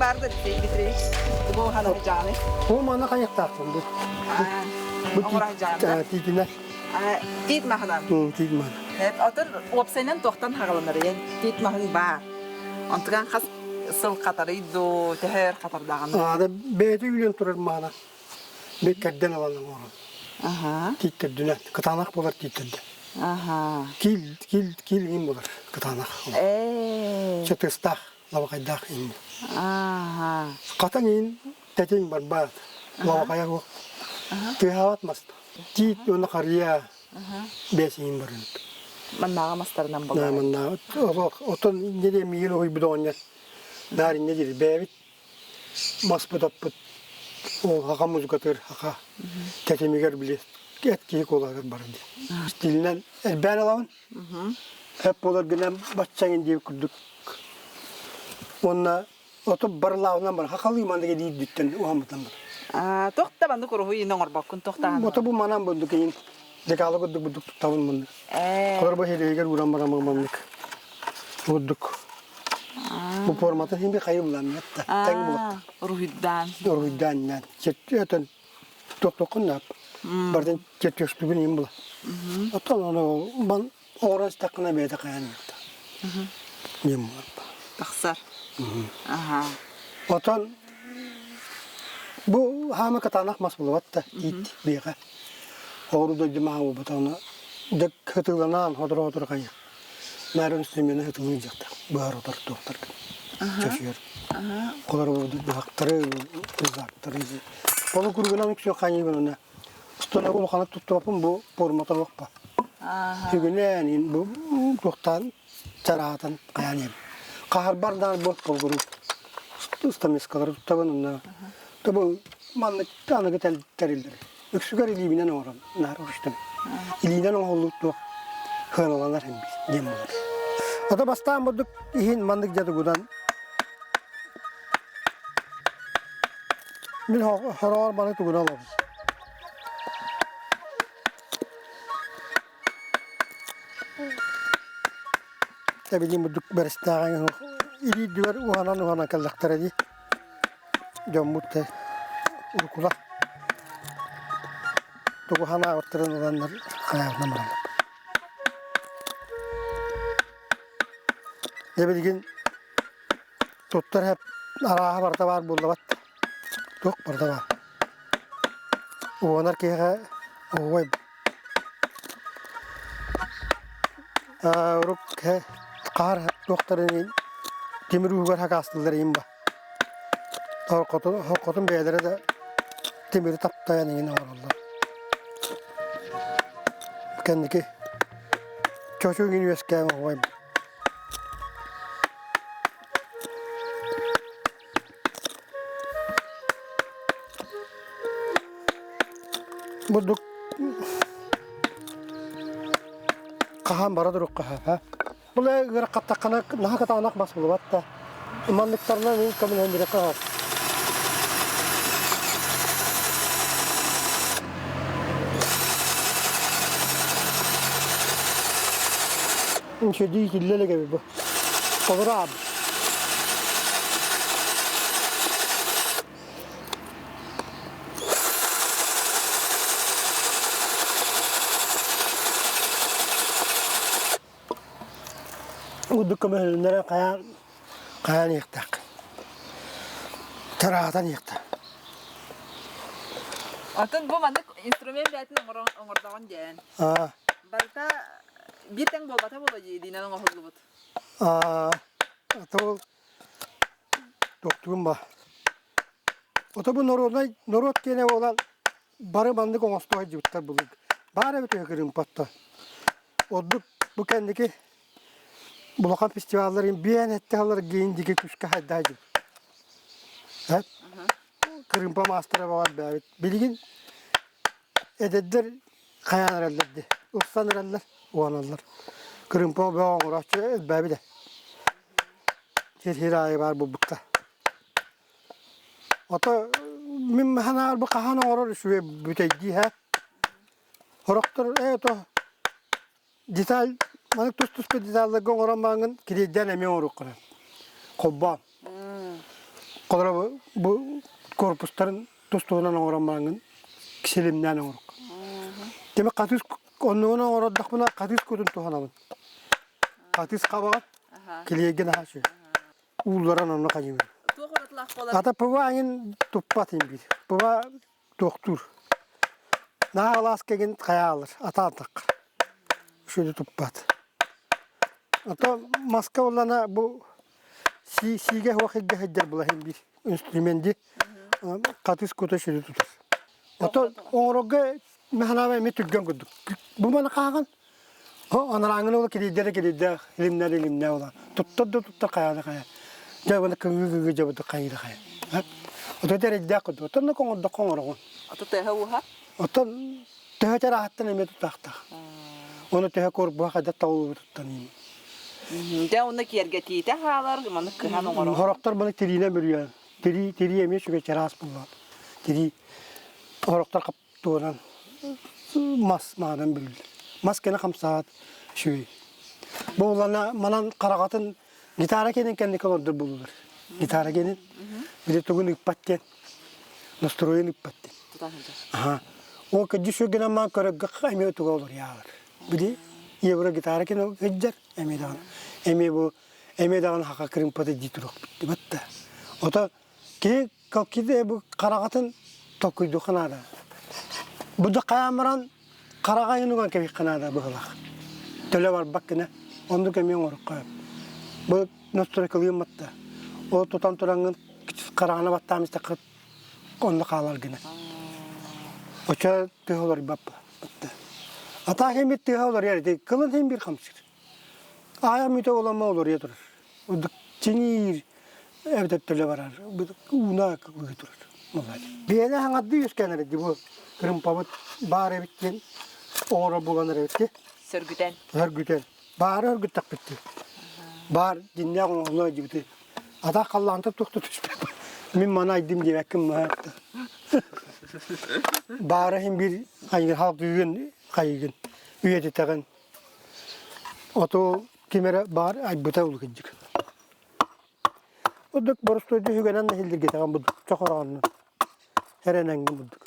баар да Алексей Дмитриевич? Тугу ханаһыдьааны? Бу маны хайыктаахпын бу. Бу Оҥороһдьааны. тиитинэр. Тиит маһынан. Тиит маһынан. Отон уопсайынан туохтан хаҕаланар ийэн? Тиит маһын баар. Онтуган хас сыл хатарый дуу, төһөр хатардаҕын? Аада бэйэтэ үүнэн турар маана. Бит кэрдэн ылан оҥорон. Аха. Тиит төрдүнэн. Кытаанах буолар тиит төрдө. Аха. Киил, киил, киил иҥин буолар кытаанах. Ээ. Чытыстаах, лабакайдаах иҥин. Аха. Хатан иин тэтиҥ барбаат. Лабакайа суох. Тыаһаабат мас. Тиит уонна харыйа бэс иҥин баран. Маннааҕы мастарынан буолар. Маннааҕы. Отон инньэ диэн миигин уһуйбут оҕонньор. Наар инньэ диир. Бэйэбит маспыт оппут ол хаха музыкатыгар хаха тэтимигэр били эт киһи куолаһыгар барар диэн. Стилинэн элбээн ылабын. Эп буолар гынан баччаҥын диир курдук. Уонна ото барылаабынан бар хахалыы маннык диирдиттэн уһаммытан бар. Тохта маннык уруһуй оҥорбоккун тохтаан. Ото бу манан бурдук иин декалы курдук бурдук туттабын маннык. Олор бу хилигер уран барамын маннык. Бурдук. Бу форматын хин би хайыллан да тэҥ булат. Уруһуйдаан. Уруһуйдаан нан. Чет тохтоккун наап. Бардын чертежтүгүн им була. Оттон ону бан оҕорон истэххинэ бэйэтэ хайан иһитта. Диэн буолар. Тахсар. Аха. Отон бу хаама кытаанах мас булубат да тиит биэхэ. Оҕуру дойду маһа буолбата оны дык хытыыланаан хотура-хотура хайа. Наар инструмена хытылыы дьахтар быһар отор туохтар чөчүөр. Олор быһахтары, рюкзактары. Ол кургунан үксүн хайыыбын уна. Устунагы улаханнык туттубаппын бу формата суохпа. Сүгүнээн бу туохтаан чараатан хайаан иһэм. Хаһарбар даан бу холгуру стамескалары туттабын онно. Бу маннык аныгы тэриллэр. Үксүгэр илиибинэн оҥорон наар урустум. Илиинэн оҥоһуллубут туох сыаналанар диэн буолар. Ото бастаан бурдук иһин маннык дьадыгынан мин хороҕор маны тугунан олоробун. Эбилин бурдук бэрэстээҕин илиирдигэр уһанан-уһанан кэллэхтэрэ дии. Дьоммут да урукула тугу санаабыттарын ыланнар хайаабытынан бараллар. Дьэ билигин туттар эп арааһа барыта баар буоллабат. Туох барыта баар. Уонар киһиэхэ оһуобай урук хаар туохтарын тимир уугар хакаастыллар иһин ба. Хоркотун бэйэлэрэ да тимири таптайан иҥин оҥороллор. Кэнники чочу иҥин үөскээн оһуобай Бурдук хаһан бара турукка ха. Бұл ыарахаттаххына наһаа кытаанах мас булубат да. Манныктарынан ин көмөлөһөн бириэххэ сөп. Үчүгэй итиллэ илик эбит бу. Толору аабыт. Удук көмөһүннэрэ хайаан хайаан иэхтээх. Тараатан иэхтээх. Атын бу маннык инструмент бэйэтин оҥордоҕун диэн. Барыта биир тэҥ буолбата буолуо дии илиинэн оҥоһуллубут. А то тохтугум ба. Ото бу народнай норуот киэнэ буолан бары маннык оҥосто сылдьыбыттар былыргы. Баар эбит үһү кырыымпатта. Ордук бу кэнники улахан фестивалларын биэн эттэхалар гиин диги күскэ хайда сылдьыбыт. Кырыымпа маастара баҕар бээбит. Билигин Эдэрдэр хайаан эрэллэр дии, ылсан эрэллэр, уоналлар. Кырыымпа бөҕө оҥорооччу элбээбит ээ. Сир-сир аайы баар буолбуттар. Ото мин санаабар бу хаһан оҥорор үчүгэй бүтэйдии һэ. Сорохтор ээ ото деталь маннык тус-туспа деталларга оҥорон бараҥҥын кириэйдээн эмиэ оҥоруоххун сөп. Холбоон. корпустарын тус-туһунан оҥорон бараҥҥын силимнээн оҥорук. Теми хатыыс оннугун оҥорордохпуна хатыыс кутун туһанабын. Хатыыс хабаҕын килиэйгэ наһаа үчүгэй. Уулларан онно хайыыбын. Туох уратылаах буолар? Ата ПВА эҥин туппат иҥ биир. ПВА туохтуур. Наһаа алааска эҥин хайаалар, атаан таххар. Үчүгэйи туппат. Ото маска уллана бу сиигэ суох илдьэ сылдьар була иһин биир инструмент дии. Хатыыс кута сүрү тутар. Ото оҥорорго механаба эмиэ түргэн курдук. Бу маны хааҕын анарааҥҥын ола кириидэ да кириидэ илимнэр илимнэ ола. Туттар да туттар хайа да хайа. Дьэ баны кыҥыы кыҥыы дьабыты хайыы да хайа. Ото эрэйдээх курдук. Оттон оҥордоххо оҥороҕун. Ото төһө ууһа? Оттон төһө чарааһыттан эмиэ тутаахтаах. Оны төһө корбуһа хайдах табыллыбытыттан Дьэ уонна киэргэтиитэ хаалар, маны кыһан оҥорор. Хорохтор маны тириинэн бүрүйэн. Тирии, тирии эмиэ үчүгэй чараас буоллаҕа. Тирии хорохтор хаптуонан мас маанан бүрүллэр. Мас кэнэ хамсаат үчүгэй. Бу улана манан хараҕатын гитара кэнин кэнники олордор булулар. Гитара кэнин били тугун ыппат диэн настроен ыппат диэн. Аха. Ол кырдьы сүргэнэн маан көрөргө эмиэ туга олоруйаалар. Били евро гитара кэнэ сылдьар эмиэ даҕаны. Эмиэ бу эмиэ даҕаны хака кырыымпата дии туруохпут дибат да. Ото киһи калкиде бу хараҕатын толкуйдуохха наада. Бу да хайаан баран хараҕа айануган кэбиһиэххэ наада быһылаах. Төлө барбат гына оннук эмиэ оҥороххо. Бу настройкалыым батта. Ол тутан тураҥҥын хараҕына баттаан истэххэ онно хаалар гына. Очо тыаһа олорбаппа. Атаах имит тыаһа олоруйар ити кылын син бир хамсыыр. Аайа мүтэ оламма олоруйа турар. Чиҥиир эбэтэр төлө барар. Ууна кылыы турар. Биэнэ хаҥардыы үөскээн эрэ бу кырымпабыт баар эбит диэн оҥоро булан эрэ эбит Сөргүтэн. Сөргүтэн. Баары өргүттэхпит дии. Баар дьиннээх оҥоһулла дьибити. Атах халлаантан туох да түспэт. Мин маны айдым диэбэккин маһаатта. Баара иһин биир хайыгын халгыгын хайыгын үйэтитэҕин. Ото ким эрэ баар айбыта улукиддик. Удук боростуойду үгэнэн иһиллиргитэҕин будук чохорооннун. Эрэнэҥҥин будук.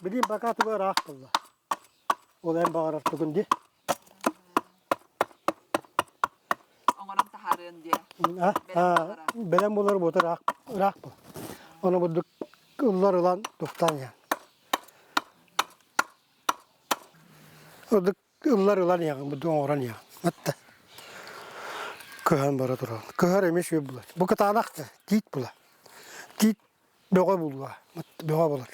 Билим пока туга ыраах буолла. Ол эн баҕарар тугун дии. Оҥорон таһаарыан диэ. Бэлэм буолар буота ыраах ыраах бу. Ону бурдук ыллар ылан туфтан иһэн. Урдук ыллар ылан иһэҕин, бурдук оҥорон иһэҕин. Атта. Кыһан бара турар. Кыһар эмиэ сүөп булар. Бу кытаанах да, тиит була. Тиит бөҕө булла, бөҕө булар.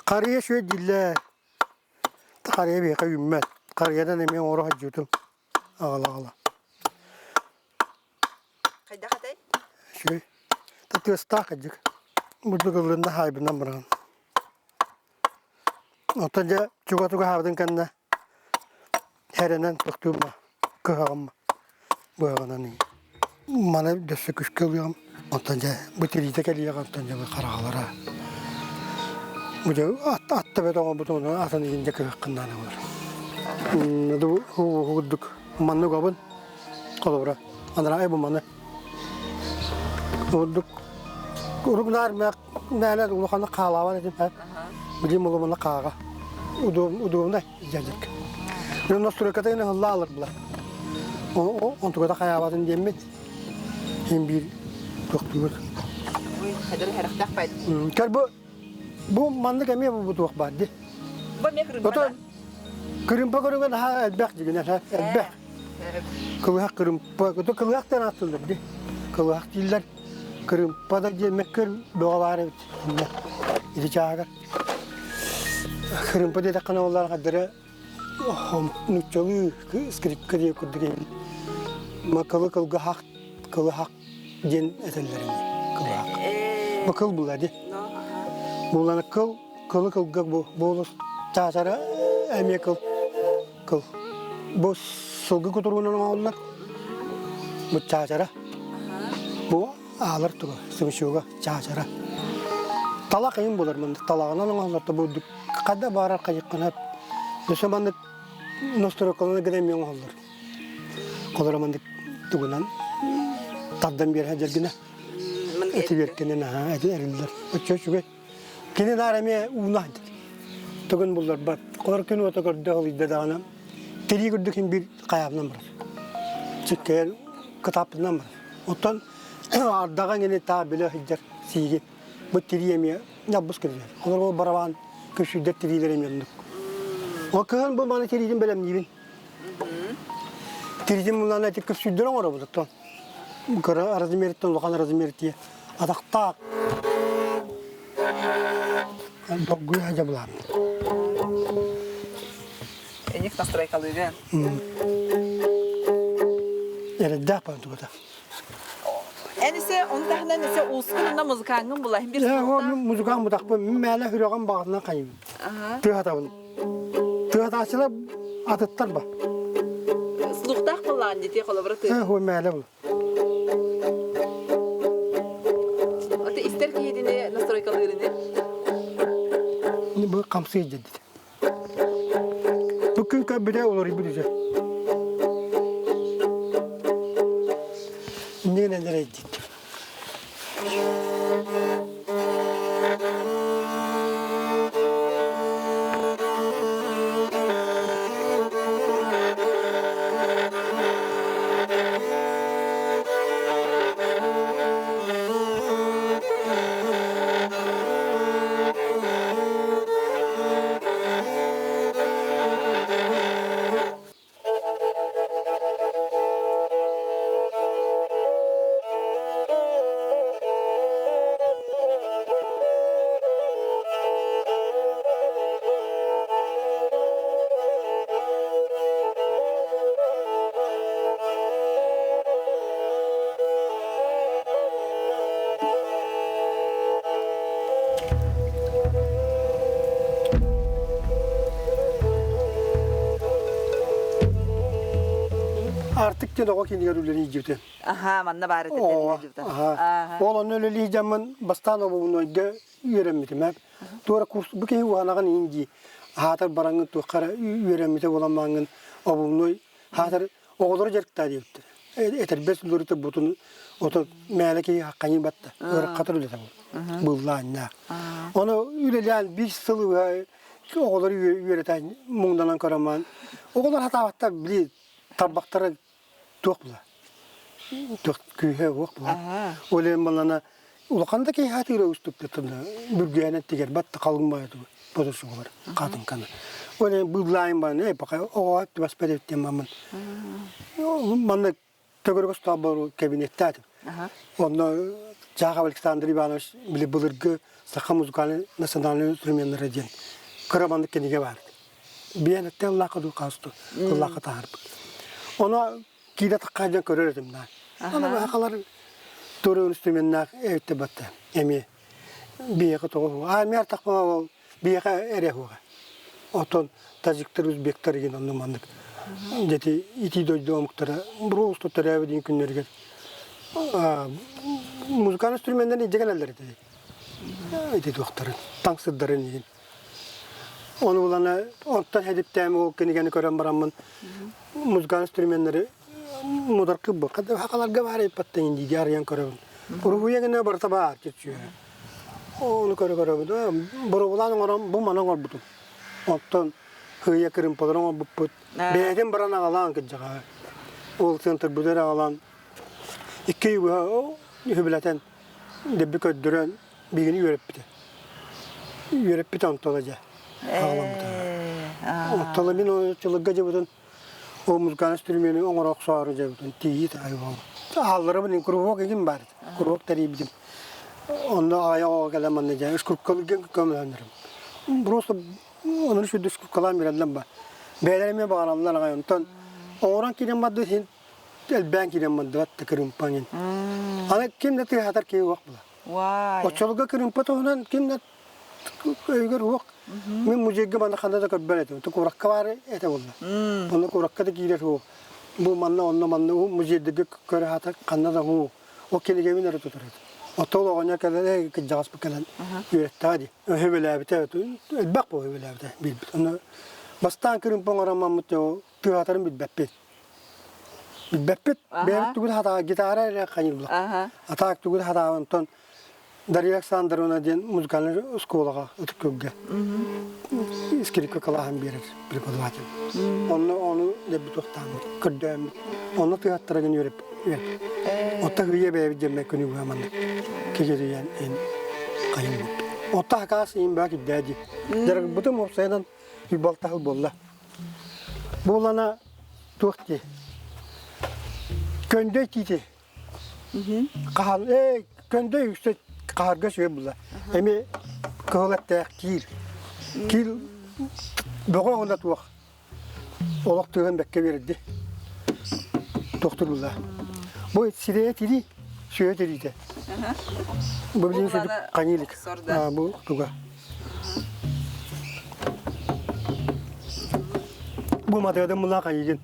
Харыйа сүөт дииллэр. Харыйа биһиэхэ үүммэт. Харыйадан эмиэ оҥоро сылдьыбытым. Аҕала-аҕала. Хайдах этэй? Үчүгэй. Тыастаах кырдьык. Бурдук ыллынна хаайбынан бараҕын. Оттон дьэ чуга-туга хаабытын кэннэ Эрэнэн тохтуурма, кыһаҕым быһаҕынан Маны дөссө күскэ ылыаҕым. Онтон дьэ бу тириитэ кэлиэҕэ, онтон дьэ бу хараҕалара. Бу дьэ ат ат төбөтө оҥорбут ону атын иһин дьэ кыһаххын наада буолар. Курдук маннык угабын холобура анараа бу маны Ордук урукнаар мээлэр улаханнык хаалаабат этим билим улумана хааҕа удобнай дьадьык. Настройката ини ылла алыр була. Онтугата хайаабатын диэммит иһин биир тохтуубут. Көр бу бу маннык эмиэ бу туох баар ди. Бу эмиэ кырымпа да? Кырымпа көрүҥэ наһаа элбэх дьигинэ элбэх. Кылыһах кырымпа, кылыһах диэн ааттыыллар дии. Кылыһах дииллэр. Кырымпа да диэн мөккүөр бөҕө баар эбит. Ити чааһыгар. Кырымпа диэтэххинэ оллар хаддара нууччалыы скрипка диэн курдук эбит. Макалы кылгыһах, кылыһах диэн этэллэр ини. Кылыһах. Бу кыл була ди. Булана кыл, кылы кылга бу болус чаачара эмиэ кыл. Кыл. Бу сылгы кутуругунан оҥоһуллар. Бу чаачара. Бу аалар туга, сымычуга, чаачара. Талах ыйын булар маннык талаҕынан оҥоһуллар да бу хада баарар хайыккына өссө маннык ностройкалана гына эмиэ оҥоһуллар. Холоро маннык тугунан тардан биэрэ дьэргинэ. Оннук Этибиэркэнэн аһаа эти эриллэр. Оччо үчүгэй. Кини наар эмиэ ууна сылдьар. Тугун булларбат. Холор күн уота көрдө ылыйда даҕаны тирии курдук син биир хайаабынан барар. Сиккэйэн кытааппытынан барар. Оттон ардаҕа эҥини таа билэ сылдьар сииги бу тирии эмиэ ньалбыс кэлэр. Олор ол барабаан көсүйдэр тириилэр эмиэ оннук. Ол кыһын бу маны тириитин бэлэмниибин. Тириитин буллаана ити көсүйдэр оҥоробут оттон. Кыра размериттэн улахан размер тиэ атахтаах долгуйа дьабылаан. Эник настройкалыыгын. Эрэйдээх баан тугата. Эн исе он таһынан исе уускун уна музыкаҥҥын булаһын бир Музыкаң бутахпын мин мээлэ хүрөҕүм баҕатынан хайым. Тыатабын. Тыатааччылар атыттар ба. Слухтаах буллаан дити холобура тыа. Э, мээлэ бул. Аты истер киһитини настройкалыырыны. Бу хамсыы дедит. Бу күн көрбүтэ олорбут үсэ. Иннигин элэрейдит. Артык диэн оҕо кинигэр үлэлиир Аха, манна баар этэ Аха. Ол онно үлэлии дьаммын бастаан обувнойга үөрэммитим. Туора курс бу киһи уһанаҕын иин дии. Аһаатар бараҥҥын туохха эрэ үөрэммитэ буолан маҥҥын обувной хаатар оҕолору дьарыктаа диэбиттэр. Этэрбэс үлүрүтэ бутун ото мээлэ киһи ханьыы батта. Ыраххатар үлэтэ бу. Быллаанньаах. Ону үлэлээн биир сыл оҕолору үөрэтэн муҥнанан көрөмөн оҕолор хатаабаттар били тарбахтара туох була туох күүһэ уох була ол иһин балана улахан да киһи хатыыра устуктатына бүргээнэ тигэр батта халыҥ баайы бодосугулар хатыҥканы ол иһин быыллаайын бааны э пока оҕо түбэспэт эбит мамын манна төгүрүк остуолбар кабинеттаатым онно Чахов Александр Иванович били былыргы саха музыкальный национальный инструменнара диэн кыра маннык кинигэ баар биэнэтте ыллаахха дуу хаасту ыллаахха таһаарбыт ону киирэ тахха дьон көрөр этим наа аны баһакалар туору инструменнаах эбитте батта эмиэ биэхэ тоҕо аа мэр тахпа ол биэхэ эрэ хуга отон тажиктар узбектар деген онну маннык дети ити дойду омуктара просто төрөөбүт күннэригэр музыкальный инструменнар илдьэ кэлэллэр ити ити туохтарын таҥсырдарын иһин Ону булана онтон хэдиптээм ол кинигэни көрөн бараммын музыкальный инструменнары мударкы бу хакаларга баар иппаттан дии арыйан көрөбүн. Уруһуйа гына барыта баар чүччүө. Ону көрө көрөбүн. Боробулаан оҥорон бу маны оҥорбутум. Оттон хыйа кырымпаларын оҥорбуппут. Бэйэтин баран аҕалаан кыдьаҕа. Ол центрбытыгар аҕалан икки быһа үһүбүлэтэн дэбби көрдөрөн биһигини үөрэппитэ. Үөрэппитэ онтон дьэ аҕаламмыта. Оттон мин оччолорго дьыбытын ол музыкальный инструмени оҥоро охсоору дьыбытын тиийит айылҕам. Аалларыбын кругок игин бар. Кругок тэрийбитим. Онно аҕайа оҕо кэлэн манна дьэ скрипкалыгын көмөлөһөннөрүм. Просто онун сүрдү скрипкалаан билэллэр ба. Бэйэлэр эмиэ баҕараллар аҕай. Онтон оҥорон киирэн барды син элбээн киирэн бардыбат да кырыымпаҥын. Аны ким да тыаһатар киһи уох була. Оччолорго кырыымпа туһунан ким да өйүгэр уох. Мин музейга манна ханна да көрбөр этим. Куракка баар этэ буолла. Онно куракка да киирэр уох. Бу манна онно манна музейдерге көрө хата ханна да уу. Ол кинигэбин эрэ тутар этим. Оттон оҕонньор кэлэн кырдьаҕаспыт кэлэн үөрэттэҕэ дии. Өһүбэлээбитэ элбэх буо өһүбэлээбитэ билбит. Онно бастаан кырыымпа оҥороммут тыаһатарын билбэппин. Билбэппит. Бэйэбит тугу да хатаа гитара эрэ ханьылла. Атаак тугу да хатаабын онтон Дарья Александровна диэн музыкальнай оскуолаҕа Ытык Күөлгэ скрипка кылааһын биэрэр преподаватель. Онно ону дьэбит уохтааммыт, көрдөөммүт. Онно тыһаттарагын үөрэп үөрэп. Отта хыйа бэйэбит дьэммэ күнүгү маннык кигирийэн ин хайыммыт. Отта хакаас иин баа киддээ ди. Дьарыгбытым уопсайынан үбалтаһыл буолла. Буолана туох дии. Көндө тиити Хаһан ээ көндөй үксэ хаһарга сүө була. Эми кыһыл эттээх киил. Киил бөҕө оҕуна туох. Олох тыһын бэккэ биэрди. Тохтурула. Бу сирэйэ тирии, сүө тириитэ. Бу билигин сүдүк ханьыылык. Бу туга. Бу матыадын мула хайыгын.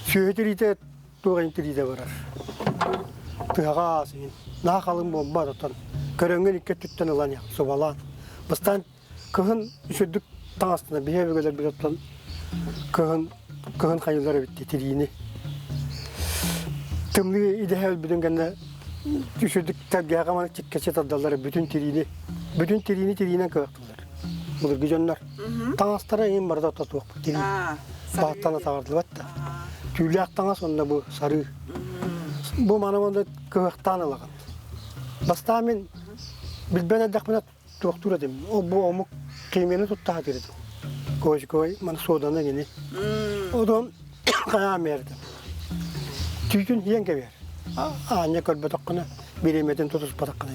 Сүөһү тириитэ туох интириитэ барар. Тыһаҕас иһин. Наһаа халыҥ буолбат оттон. Көрөҥҥүн икки өттүттэн ылан иһ, субалаан. Бастаан кыһын үчүгдүк таҥастана биһи өбүгэлэрбит оттон кыһын кыһын хайылар эбит тириини. Тымныы идэһэ өлбүтүн кэннэ үчүгдүк тэлгэһэҕэ маны чиккэччи тардаллар бүтүн тириини бүтүн тириини тириинэн кыахтылар. Былыргы дьоннор таҥастара иһин барыта тотуох тирии. Бааттан атаҕардыбат да. Түүлээх таҥас онно бу сарыы. Бу маны онно кыһыахтаан ылаҕын. Бастаан мин билбэт эрдэхпинэ туохтуур этим. Ол бу омук химияны тутта сатыыр этим. Кой маны суоданы гини. Одон хайаан бердим. Түүтүн хиэн кэбиэр. Аанньа көрбөтөххүнэ, бириэмэтин тутуспатаххына.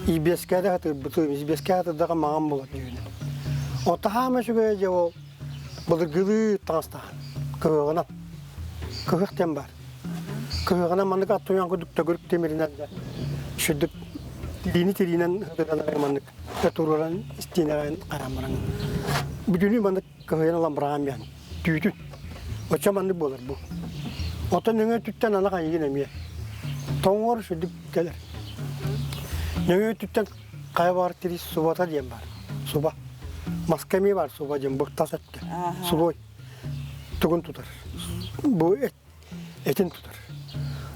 Ибиэскэ да хатырбытым, ибиэскэ хатырдаҕа маҕан буолар дьүүнэ. Отаһаама үчүгэйэ дьэ ол былыргылыы таҥастаах кыһыаҕынан кыһыах диэн баар кыһыаҕынан маннык ат туйаан курдук төгүрүк тимиринэн да сүрдүк тириини тириинэн ытыран маннык туруоран истиэнэҕэ хараан баран бүтүнүү маннык кыһыйан ылан быраҕан биһэн түүтүн оччо маннык буолар бу оттон нөҥүө өттүттэн аны хайыгын эмиэ тоҥор сүрдүк кэлэр нөҥүө өттүттэн хайа баар тирис субата диэн баар суба маска эмиэ баар суба диэн бу тас өттө субой тугун тутар бу этин тутар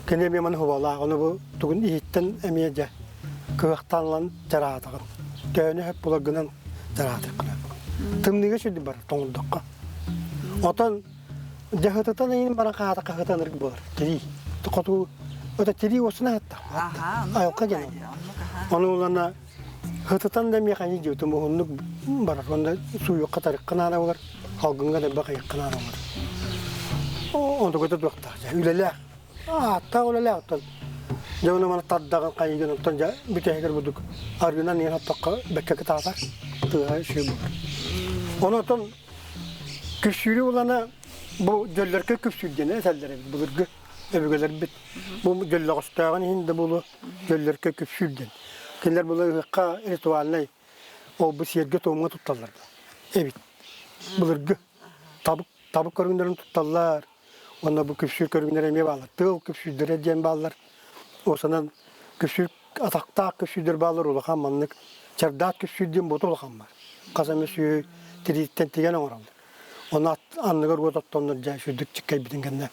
кини эмиэ маны хубалаах ону бу тугун иһиттэн эмиэ дьэ кыахтаан ылан чараатаҕын төһөнү хөп буларгынан чараатаххына тымныыга сүрдү бар тоҥордоххо отон дьаһытытан иһин баран хаата хаһытанырг буолар тирии хоту это тирии уосуна хатта айылка диэн ону улана хытытан да эмиэ ханьы диэтим уһуннук барар онно сууйуохха тарыкка наада болар халгынга да бакайыкка наада болар онтугута туохтаах үлэлээх ааттаах үлэлээх оттон дьэ ону маны тардаҕын хайыгын оттон дьэ бүтэһигэр будук арыынан иһэн оттоххо бэккэ кытаатар тыаһа үчүгэй буолар онон Күпсүүрү улана бу дьөллөркө күпсүүр диэн этэллэр эбит былыргы өбүгэлэрбит. Бу дьөллөҕөстөөҕүн иһин да буолуо дьөллөркө күпсүүр диэн. Кинилэр былыр ыһыахха ритуальнай ол бу сиэргэ-туомҥа тутталлар эбит. Былыргы табык табык көрүҥнэрин тутталлар. Уонна бу күпсүүр көрүҥнэрэ эмиэ бааллар. Тыал күпсүүрдэрэ диэн бааллар. Осанан күпсүүр атахтаах күпсүүрдэр бааллар улахан маннык чардаат күпсүүр диэн буоту улахан бар. Хас эмэ сүөһү тирииттэн тигэн оҥороллор. Оны анныгар уот оттоннор дьэ сүрдүк чиккэйбитин кэннэ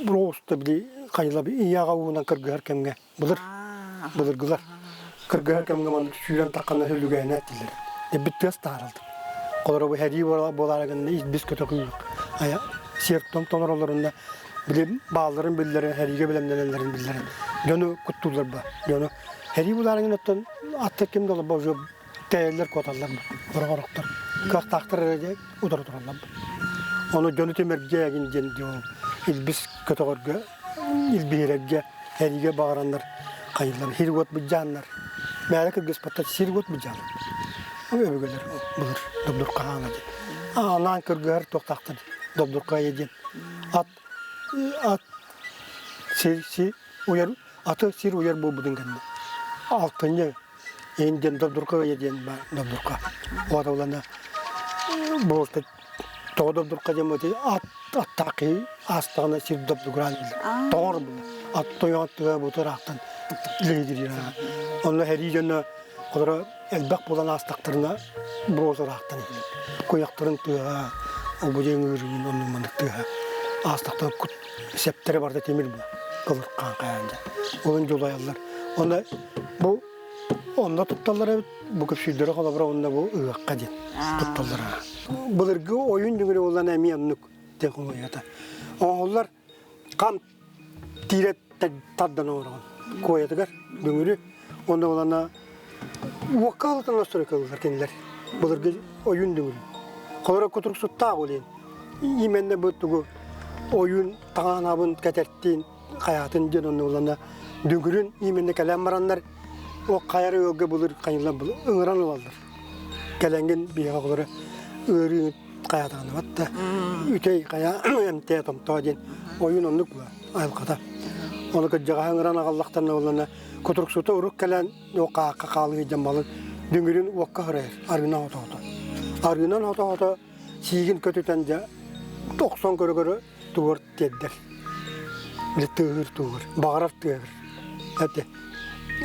просто били хайла ийэҕэ уунан кыргыһар кэмҥэ былыр былыргылар кыргыһар кэмҥэ маннык сүүрэн таххана сүлүгээнэ этилэр. Эбит тыас тааралды. Холоро бу һэрии буолаары гынна ис көтөкүүр айа сиэр-том толороллорунна били баалларын биллэрин һэриигэ бэлэмнэнэллэрин биллэрин дьону куттууллар ба дьону һэрии булаарыгын оттон атта ким да олорбо уже тэйэллэр куоталлар бороҕороктор кыахтаахтар эрэ утары тураллар ону дьону түмэргэ эгин диэн диэн илбис көтөҕөргө илбиһирэргэ эриигэ баҕараннар хайыллар сир уот быдьааннар мээлэ кыргыспаттар сир уот быдьааннар өбүгэлэр былыр добдурхаана диэн анаан кыргыһар туохтаахтар добдурхайа диэн ат ат сир сир уйар аты сир уйар буолбутун кэннэ алтынньы иһин диэн добдурха ыйа диэн баар добдурха уоталана буолта тоҕо добдурха диэн ати ат аттаах киһи аастаҕына сир добдугураан биллэр тоҕор булар ат тойоҕо тыа бу ыраахтан лиһигириир онно һэрии дьоно олоро элбэх буолан аастахтарына буруос ыраахтан иһиллэр куйахтарын тыаһа ол бу дьиэ ыҥыырыын оннук маннык тыаһа. Аастахтан кут сэптэрэ барда тимир бу кылыркаан хайаан дьэ. Олун дьулайаллар. Онно бу онно тутталлар эбит, бу көпсүүрдэрэ холобура онно бу ыһыахха диэн тутталлар. Былыргы ойун дүҥүрэ буоллан эмиэ оннук диэн хомуйата. Оҥоһуллар хам тиирэ тардан оҥороҕун куойатыгар дүҥүрү уонна улана уокка алытан остурукалылар кинилэр былыргы ойуун дүҥүрү холоро кутуруксуттаах олин именно бу тугу ойуун таҥаанабын кэтэртиин хайаатын диэн онно улана дүҥүрүн именно кэлэн бараннар о хайар ыалга былыр хайыллар ыҥыран ылаллар кэлэҥҥин биһиэхэ холоро ыарыы хайаатаҕына да үтэй хайа эмтээ томтоо диэн ойуун оннук була айылҕата ону кырдьаҕаһы ыҥыран аҕаллахтарына буоллана кутуруксута урук кэлэн хаахха хаалыы дьон малын дүҥүрүн уокка хырайар арыынан отоото арыынан отоото сиигин көтүтэн дьэ охсон көрө-көрө тугар тиэрдэр били тыаһыыр тугар баҕарар тыаһыр этэ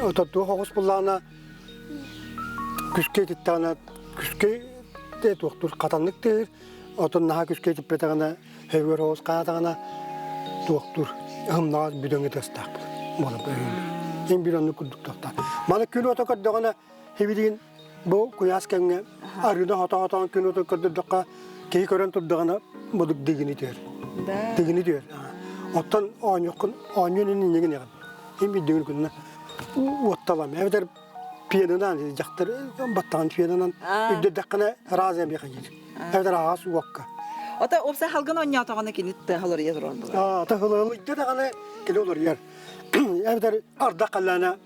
ото туох оҕус буллаҕына Күскэ ититтэҕинэ күскэ туохтуур хатаннык тыыр, отон наһаа күскэ итиппэтэҕинэ өйүгэр оҕус хаатаҕына туохтуур ыһымнаҕас бүдөҥү тыастаах буолар Иң биир оннук курдук туохтаах. Маны күн уота көрдөҕүнэ хибилигин бу куйаас кэмҥэ арыына хото-хотоон күн уота көрдөрдөххө киһи көрөн турдаҕына будук дыгыны түһэр. Дыгыны түһэр. Оттон оонньуоххун оонньуон иннигин эҕин. Иң биир дыгын күнүнэ уотталам. Эбэтэр пенынан дьахтар баттаҕын пенынан үрдэрдэххинэ раза эмиэ диир. Эбэтэр аҕаас уокка. Ото уопсай халгын оонньоотоҕуна кини тыаһа олоруйа турар буолар. Тыһылыйда даҕаны кини олоруйар. Эбэтэр ардах халлаана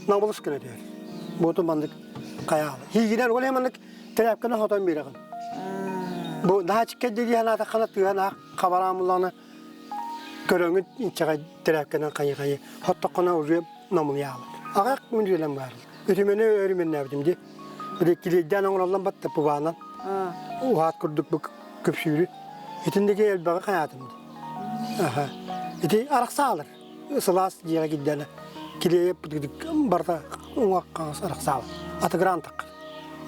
намылыс гына түһэр. Буоту маннык хайаалы. Хиигинэн ол маннык тряпканы хотон биэрэҕин. Бу наһаа чиккэ дии санаатаххына тыаһа наһаа хабараамыллаҕына көрөҥүн инчэҕэй тряпканан хайы-хайы хоттоххуна уже намылыйаалар. Аҕах мүнүүтүнэн баарыл. Үтүмэни өрүмэннээбитим дии. Били килиэйдээн оҥороллон батта пубаанан. Уһаат курдук бу көпсүүрү. Итинниги элбэҕи хайаатым дии. Аха. Ити арахсаалар. Сылаас дьиэҕэ киирдээнэ килиэйэ барыта уҥа хаҥас арахсаалар. Атыгыраан таххар.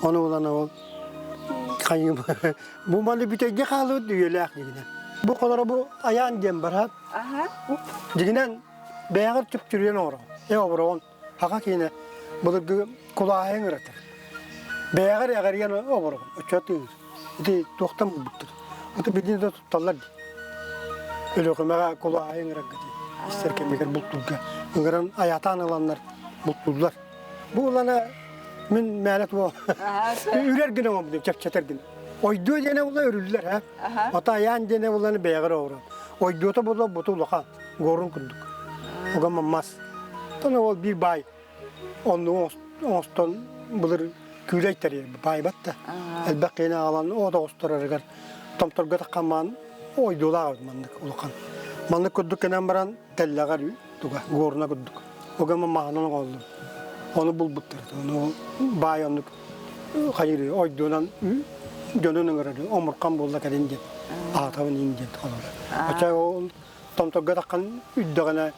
Ону булан ол хайым бу маны бүтэйгэ хаалыбыт үйэлээх дигинэн. Бу холоро бу айаан диэн барат. Дигинэн Бэйэҕэр түптүрүйэн оҥороҕун. Э обороҕун. Хаха киинэ былыргы кулааһайын ыратар. Бэйэҕэр эҕэрийэн обороҕун. Оччо тыыр. Ити туохтан булбуттар. Ити билигин да тутталлар дии. Өлүөхүмэҕэ кулааһайын ыҥырарга дии. Истэр кэмигэр бултуурга ыҥыран айаатаан ыланнар бултууллар. Бу улана мин мээнэ туох үрэр гына оҥорбутум чэпчэтэр гына. Ойдуо диэнэ була өрүллэр һэ. Ото айаан диэнэ буланы бэйэҕэр оҥорон. Ойдуота була буту улахан. Горун курдук. Уга мас. Тоно ол биир баай онну оҥостон былыр күүлэй тэрийэр баайбат да. Элбэх киһини аҕалан от оҕустарарыгар томторго таххамаан ойдуулаах эбит маннык улахан. Маннык курдук кэнэн баран тэллэҕэр туга горна курдук. Уга маһынан оҥоһуллубут. Ону булбуттар. Ону баай оннук хайыр ойдуунан дьонун ыҥырар омурхан буолла кэлин диэн аатабын иин диэн холобура. Оча ол томторго таххан үрдэҕинэ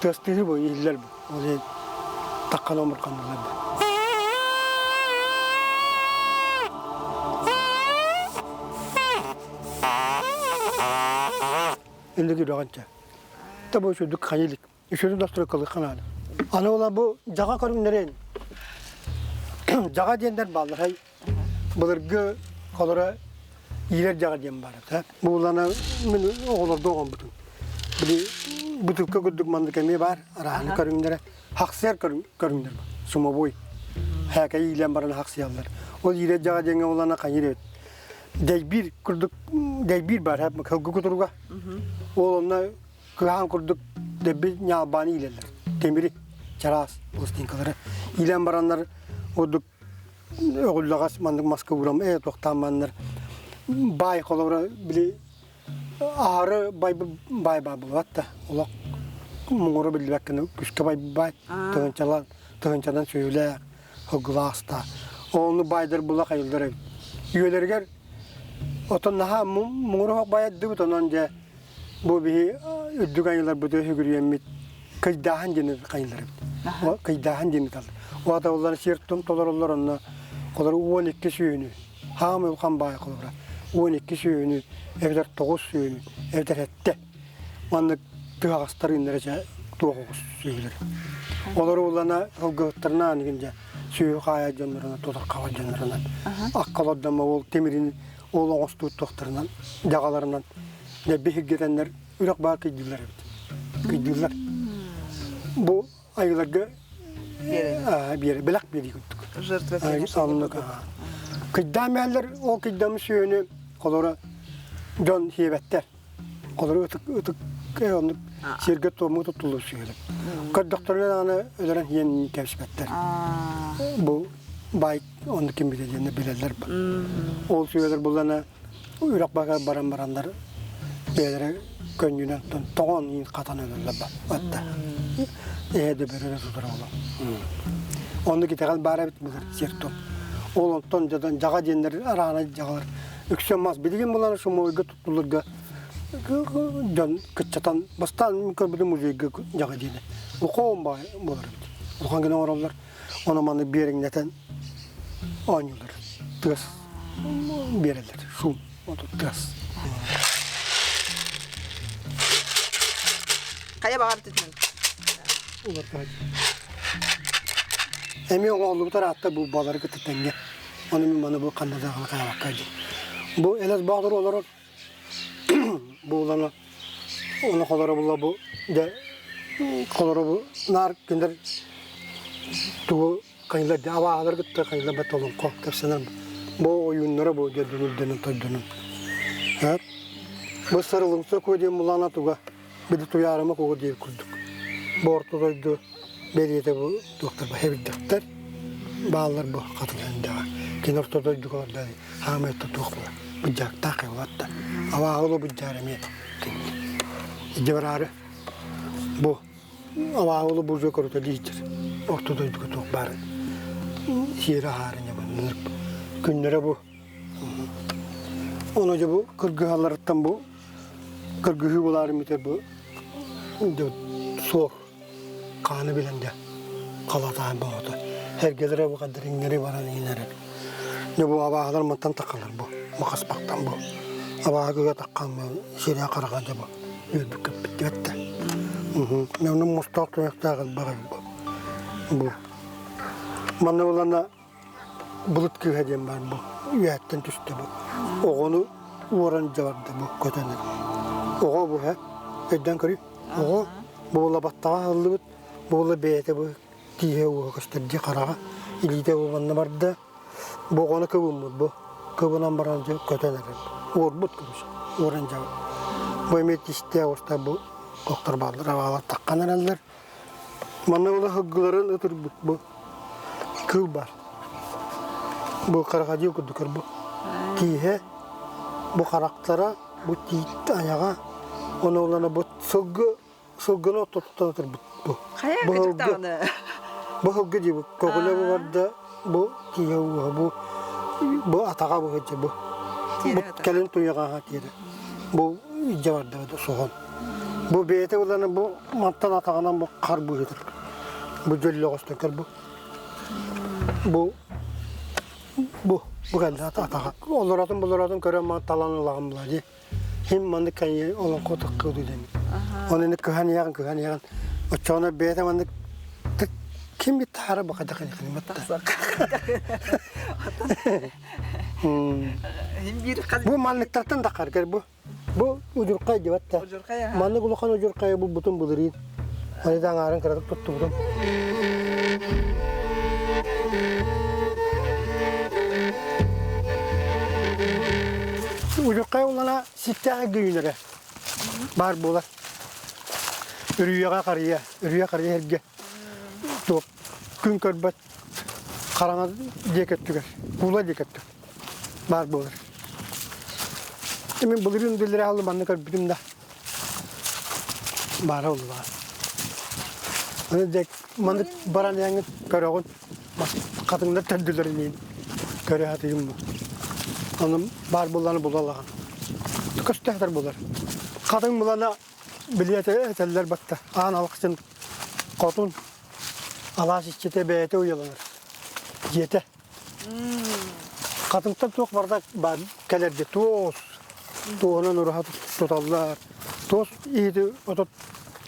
тыастыыр бу иһиллэр бу ол иһин таххан омурханнылар бу Инник үрэҕинчэ. Та бу үчүгдүк хайылик. Үчүгдүк настройкалык ханаада. Аны ола бу дьаҕа көрүҥнэрин дьаҕа диэннэр бааллар. Былыргы холоро иирэр дьаҕа диэн баар этэ. Буулана мин оҕолорго оҕомбутум. Били бутылка курдук маннык эмиэ баар арааһын көрүҥнэрэ. Хахсыар көрүҥнэр бар. Сумовой. Хээкэй иилэн баран хахсыйаллар. Ол иирэр дьаҕа диэҥҥэ улана хайыр эбит. Дэйбиир курдук дэйбиир баар кылгы кутуруга. Ол онно кыһаан курдук дэбби ньаалбааны иилэллэр. Тимири чараас пластинкалары иилэн бараннар ордук өҕүллэҕэс маннык маска уурам ээ туохтаан маннар баай холобура били аһары бай баай баа булбат да олох муҥура биллибэккин күскэ бай баай тыһынчалан тыһынчанан сүөлээх сылгылааста ону баайдар була хайыллар эбит үйэлэригэр отон наһаа муҥура байардыбыт онон дьэ Бу биһи үрдүк айыларбыты үгүрүйэммит кыйдааһын диэн хайылар эбит. Кыйдааһын диэн ыталлар. Уата оллар сир-тум толороллор онно холор 12 сүүнү. Хаам улахан баай холобура. 12 сүөһүнү, эбэтэр 9 сүөһүнү, эбэтэр эттэ. Маннык тыһаҕастар иннэрэ чэ туох оҕус сүөһүлэр. Олору улана сылгыһыттарынан игин дьэ сүөһү хаайа дьоннорунан, тутар хаба дьоннорунан, акка олордомо ол тимирин ол оҥостуу туохтарынан, дьаҕаларынан дьэ биһиргэтэннэр үрэх баар кыйдыыллар эбит. Кыйдыыллар. Бу айыларга биэрэ бэлэх биэрии курдук. Жертвоприношение. Кыйдаан мээллэр ол кыйдамы сүөһүнү холоро дьон сиэбэттэр. Холоро ытык ытык оннук сиргэ туомҥа туттуллар сүөһүлэр. Көрдөхтөрүнэ даҕаны өлөрөн иэн кэбиспэттэр. Бу баай оннук ким билэ диэннэр билэллэр. Ол сүөһүлэр буллана үрэх баҕар баран бараннар бэйэлэрэ көнньүнэн тоҥон иин хатан өлөллөр батта эһэ да бөрө да тутар олох оннук итэҕэл баар эбит былыр сир-туом ол онтон дьадан дьаҕа диэннэр араана дьаҕалар үксэ мас билигин булан шумовойга туттулларга дьон кыччатан бастаан көрбүтүм музейга дьаҕа диэни улахан буолар эбит улахан гына оҥороллор Ону маны биэриҥнэтэн оонньуулар. Тыас биэрэллэр. Шум. Тыас. Хайа баҕар түтүн. Эмиэ оҥоһуллубут араатта бу балары кытта тэҥҥэ. Ону мин маны бу ханна даҕаны хаалакка дии. Бу Элэс Боотур олорор бу улана ону холоро була бу дьэ холоро бу наар кинилэр тугу хайылар дьэ абааһылар кытта хайылар бат олоҥхо кэпсэнэр бу ойууннара бу дьэ үрдэнэн тойдонун бу сарылымса куо диэн булана туга били туйаарыма куго диир курдук бу орто дойду бэлиэтэ бу туохтар бу хэбирдэхтэр бааллар бу хатыландаҕа кини орто дойдуга барда хаамай туох була быдьаактаах хайватта абааһылы быдьаар эмиэ идьэ бараары бу абааһылы буржуа көрүтэ дииччэр орто дойдуга туох баарын сиэрэ аһаары ньабанныр күннэрэ бу ону дьэ бу кыргыһалларыттан бу кыргыһыы булаары мүтэ бу суох хааны билэн дьэ халатаан боҕото эргэлэрэ бу хаддыриҥнэри баран иҥнэрэр дьэ бу абааһылар мантан таххалар бу махаспахтан бу абааһыга таххан сирэ хараҕа дьэ бу үөрбүккэппит диэттэ онно мустаах туйахтаах элбэх бу бу манна булана Былыт кыыһа диэн баар бу үөһэттэн түстэ бу. Оҕону уоран дьабарда бу көтөн. Оҕо бу һэ өйдөөн көрүй. Оҕо буола баттаҕа аһыллыбыт, буола бэйэтэ бу тииһэ уоһа көстөр дии хараҕа, илиитэ бу манна барда. Бу оҕону кыбыммыт бу. Кыбынан баран дьэ көтөн эрэр. Уорбут көмүс. Уоран дьабар. Бу эмиэ тистээх уста бу охтор бааллар, абаалар таххан эрэллэр. Манна була сылгыларын ытырбыт бу кыыл баар. Бу крокодил курдук бу. Тииһэ, бу харахтара, бу тиит айаҕа, ону улана бу сылгы сылгыны оттотуттан ытырбыт бу. Хайа Бу кыдьык сылгы даҕаны. бу сылгы дии бу көҕүлэ бу барда бу тииһэ ууһа бу бу атаҕа бу сылдьа бу. Тиэрэ Бу атаҕа. кэлин туйаҕаһа тиэрэ. Бу илдьэ барда соһон. Бу бэйэтэ улана бу мантан атаҕынан бу хар быыһытыр. Бу дьөллөҕөстөн көр бу. Бу бу бу кэллэ атаҕа. Олоротун булоротун көрөн ман талан ылаҕын була дии. Хим маннык кайы олоҥхо таххыды ден. Оны ини кыһан иһэҕин кыһан иһэҕин. Оччоҕуна бэйэтэ маннык ким бит таһара баха дахын батта. Бу манныктартан да харгар бу. Бу удьурхай диэбэт да. Маннык улахан удьурхайы булбутум былырыын. Аны да аҥаарын кыратык туттубутум. Удьурхай улана ситтээх гүйүнэрэ баар буолар. Үрүйэҕэ харыйа, үрүйэ харыйа эргэ туох күн көрбөт хараҥа диэки өттүгэр, куула диэки өттүгэр баар буолар. Мин былырыын биллэрэ хааллым манна көрбүтүм да баара буолла. Аны дьэ маннык баран иһэҥҥин көрөҕүн хатыҥнар төрдүлэрин көрө сатыырым бу. Ону баар буоллаҕына булалаҕын. Көстөөхтөр буолар. Хатыҥ булана били этэллэр батта аан алахчын хотун алаас иччитэ бэйэтэ уйаланар дьиэтэ. Хатыҥтан туох барда баар кэлэрди туос туоһунан ураһа туталлар. Туос иһити отут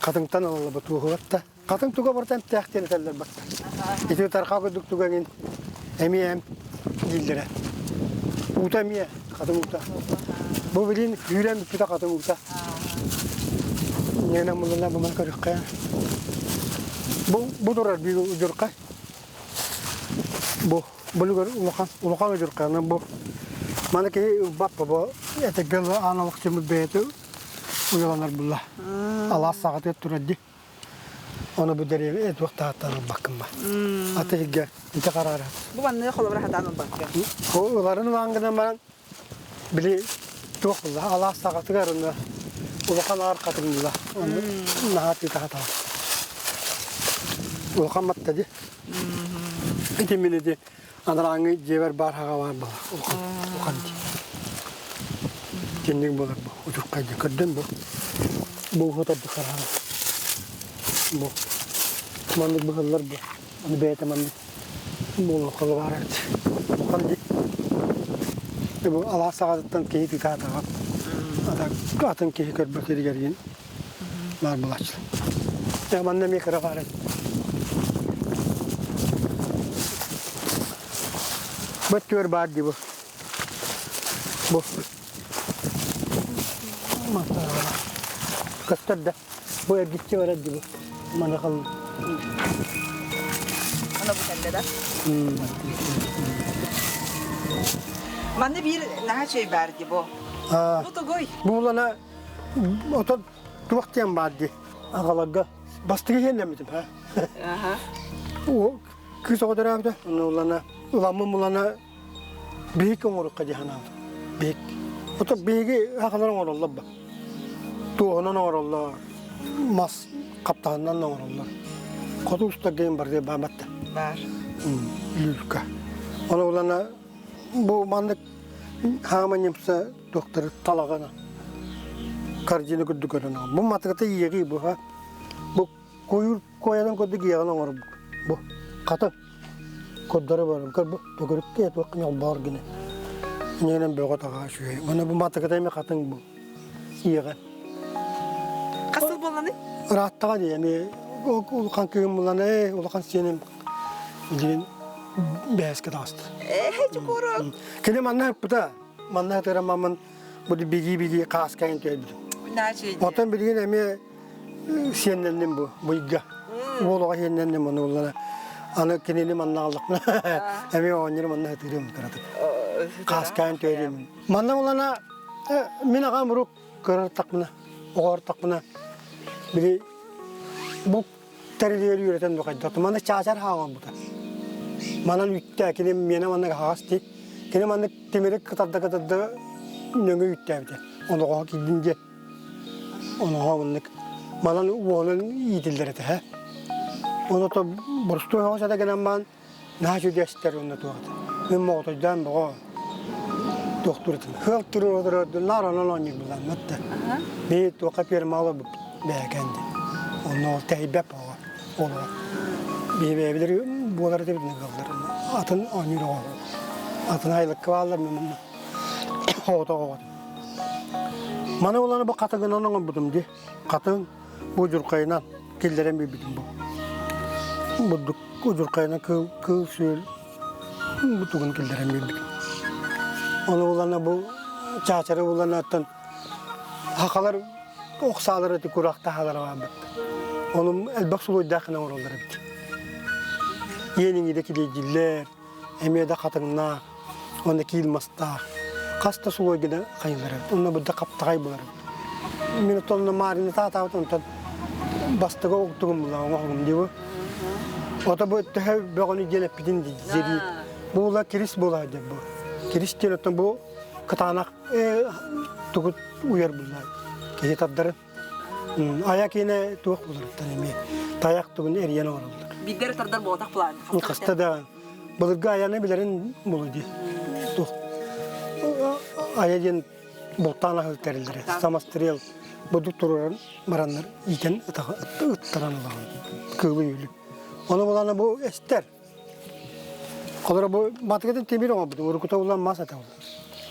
хатыҥтан ылаллар туоһугатта. Хатыҥ туга барыта эмтээх диэн этэллэр батта. Ити тархаа курдук түгэҥин эмиэ эм дииллэрэ. Уута эмиэ хатыҥ уута. Бу билин күүрэн бүппүтэ хатыҥ уута. Нена муллана буман көрүххэ. Бу бу турар биир удьурхай. Бу булугар улахан улахан удьурхайынан бу маны киһи ылбат бу этэгэл аан олохтумут бэйэтэ уйаланар булла. Алаас саҕатыгар турар ди. Ону бу дэриэбинэ туох таһаттан ылбаккын ба. Аты иһигэр ити хараара. Бу манныгы холобура хатаан ылбакка. Ыларын ылаан гынан баран били туох булла алаас саҕатыгар уна улахан аар хатыҥныла. Ону наһаа тыыта хатаан. Улахан матта ди. Ити мин ити анарааҥҥы дьиэбэр баар хаҕа баар буолар. Улахан улахан ди. Кинник буолар бу утуркайда көрдөн бу. Бу уһутарды хараара. Бу маннык быһыллар бу. Аны бэйэтэ маннык буолуохха баар эбит. Улахан ди. Бу алаас саҕатыттан киһи тыытаатаҕа. Атын киһи көрбөт сиригэр баар булааччылар. Манна эмиэ кыра баар эбит. Бөттүөр баар дии бу. Бу. Көстөр да. Бу эргиччи барар дии бу. Маны хал. Ана бу кэллэ да? Манна биир наһаа чэй баар дии бу. Бу тугуй? Бу улана Отон туох диэн баар дии аҕаларга бастакы иһиэннэммитим ха. Кыыс оҕо төрөөбүтэ. Ону улана ыламмын булана биһик оҥорукка дии санаабытым. Биһик. Ото биһиги аҕалар оҥороллор ба. Туоһунан оҥороллор, мас хаптаһынынан оҥороллор. Хоту устарга барыта бааматта. Баар. Люлька. Ону улана бу маннык хаама ньымса туохтары талаҕына корзина курдук көрөн бу матыгата иэҕии бу ха бу куйуур куойанан курдук иэҕин оҥорбут бу хатын курдары барым көр бу төгүрүккэ туох ньолбоор гына иннинэн бөҕө таҕаа үчүгэй уонна бу матыгата эмиэ хатыҥ бу иэҕэн Хас сыл буолланый? Ырааттаҕа дии эмиэ улахан кыһын булан ээ улахан сиэним билигин бээскэ таҕыста. Ээ чукууру. Кини манна ыппыта Манна ытырамаммын бу бигии-бигии хааскайын түһэрбитим. Оттон билигин эмиэ сиэннэнним бу быйга. Уол оҕо сиэннэнним ону буллана. Аны кинини манна аҕаллахпына эмиэ оҕонньору манна ытыырым кыратык. Хааскайын түһэрим. Манна булана мин аҕам урук кырартахпына, оҕортахпына били бу тэрилигэр үөрэтэн духайда. Маны чаачар хаалбыта. Манан үттэ, кини миэнэ маннык аһаҕас дии. Кини маннык тимири кытарда-кытарда нөҥү үттээбитэ. Оноҕоһо киирдин диэн. Оноҕо маннык манан уолун иитиллэр этэ. Ону то боростуой оҕо сата гынан баан Наһаа үчүгэстэр уонна туох этэ. Мин моҕотойдоон боҕо туохтуур этим. Хыал туруору наар онон оонньуурбулааммат да. Би туохха пиэрмаала бэйэкэн дии. Онно ол тэйбэп оҕо олоҕо. Би бэйэбилэр буолар этибит ыаллар. Атын оонньуур оҕо. Атын айлыкка бааллар мен манна. Оҕото оҕото. Маны уланы бу хатыгынан оҥорбутум дии. Хатыҥ бу дьурхайынан киллэрэн биэрбитим бу. Бурдук удьурхайынан кыыл, кыыл-сүөл бутугун киллэрэн биэрбитим. Ону булана бу чаачары буланаттан хахалар ох саалар эти курах таһалара баабыт. Ону элбэх сулуйдаах гына оҥороллор эбит. Иэниҥиде килиэйдииллэр, эмиэ да хатыҥнаах, уонна киил мастаах. Хас да сулуой гына хайылар эбит. Онно быда хаптаҕай булар эбит. Мин оттон маарыны таатаабыт онтон бастакы оҕуттугум була оҥоһугум дии бу. Ото бу төһө бөҕөнү диэн эппитин дии. Бу була кирис буолаа диэн бу. Кирис диэн оттон бу кытаанах тугут уйар булла. Киһи тардарын. Айа киинэ туох буларыттан эмиэ тайах тугун эрийэн оҥороллор. Биирдэр тардар буолтах план. Хаста да былыргы айаны билэрин булу дии. Туох айа диэн бултаан аһыл тэриллэрэ. Самострел будук туруран бараннар иитэн ыттаран ылаҕын. Кыылы үөлү. Ону булана бу эстэр. Холоро бу матыгытын тимир оҥорбутум, уруккута улан мас этэ улан.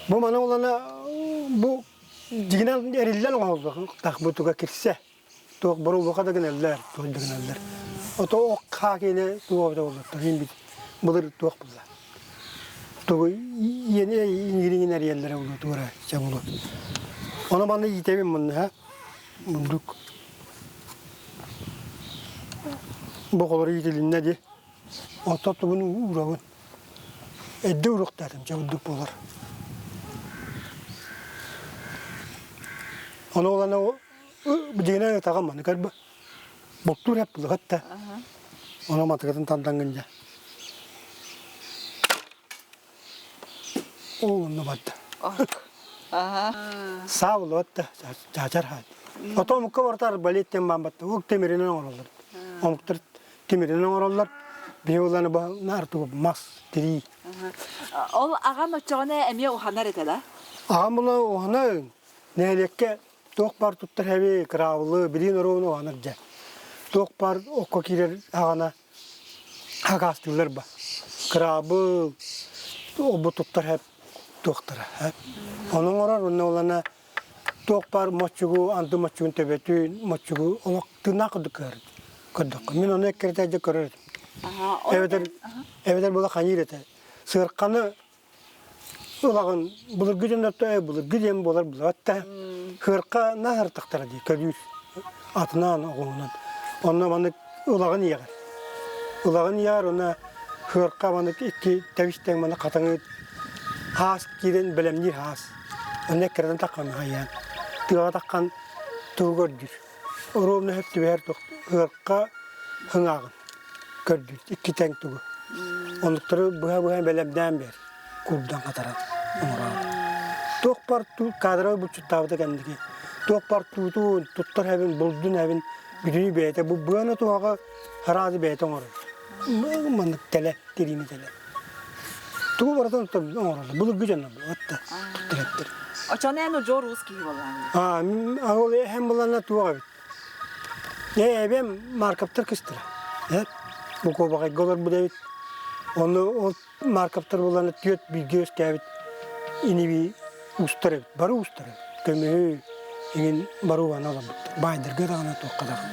Бу маны улана бу дьигинэн эриллэн оҥоһуллуохтаах бу туга кирсэ. Туох борулуха да гынэллэр, туох да гынэллэр. Ото ох хаа киэнэ туох да боллоттор иин бит былыр туох булла. Тугу иэни иҥириҥин эрийэллэрэ улуу туора чэ булу. Ону манна иитэбин мунна мундук. Бу холору иитилиннэ ди. Оттон тугун уурабын. Эрдэ уруохтаатым, дьэ ордук буолар. Ону олана дьиҥинэн ытаҕым маны көрбө. Бултуур эп булуһат да. Ону матыгытын тардаҥҥын дьэ. Ол онно барда. Саа булуот да чаачар хаат. Ото омукка барыта арбалет диэн баан батта. Ук тимиринэн оҥороллор. Омуктар тимиринэн оҥороллор. Биһи уланы наартугу мас, тирии. Ол аҕам оччоҕуна эмиэ уханар этэ да? Аҕам була ухана нэһилиэккэ туох баар туттар хэби кыраабылы, билиин оруону уханар дьэ. Туох баар окко киирэр аҕана хакаастыыллар ба. Кыраабыл, обу туттар хэп туохтара. Ону оҥорор, онно улана туох баар моччугу, анды моччугун төбөтүн, моччугу олох тыыннаах курдук кыһар көрдөххө. Мин ону эккирэтэ дьэ көрөр этим. Эбэтэр эбэтэр була ханьыыр этэ. Сыарканы ылаҕын былыргы дьоннорто былыргы диэн буолар булат да хыарка наһартахтара дии көлүүр атынан оҕуһунан. Онно маннык ылаҕын иэҕэр. Ылаҕын иэҕэр уонна хыарка маннык икки тэбис-тэҥ маны хатаҥы хаас киирэн бэлэмниир хаас. Онно эккирэтэн таххан хайаан. Тыаҕа таххан тугу көрдүүр. Оруобуна сөп түбэһэр ыарка хыҥааҕын көрдүүр икки тэҥ тугу. Оннуктары быһа-быһа бэлэмнээн бэр курдан хатаран оҥороон. Туох бар кадровай булчуттаабыта кэнники. Туох бар туутун, туттар хэбин, булдун хэбин бүтүнүү бэйэтэ бу быаны туһаҕа араады бэйэтэ оҥорор. Маннык тэлэ, тириини тэлэ. Тугу барытын оҥороллор. Былыргы дьоннор отта туттар Очон эн удьуор уус киһи буоллаҕыҥ. Аа, ол эһэм булана туох эбит. Ээ, эбэм Марковтар кыстара. Э, бу куобаҕайга олорбут эбит. Ону ол Марковтар булана түөрт бииргэ үөскээбит иниби уустар эбит. Бары уустар эбит. Көмүһү иҥин бары убана олорбуттар. Баайдарга даҕаны туохха даҕаны.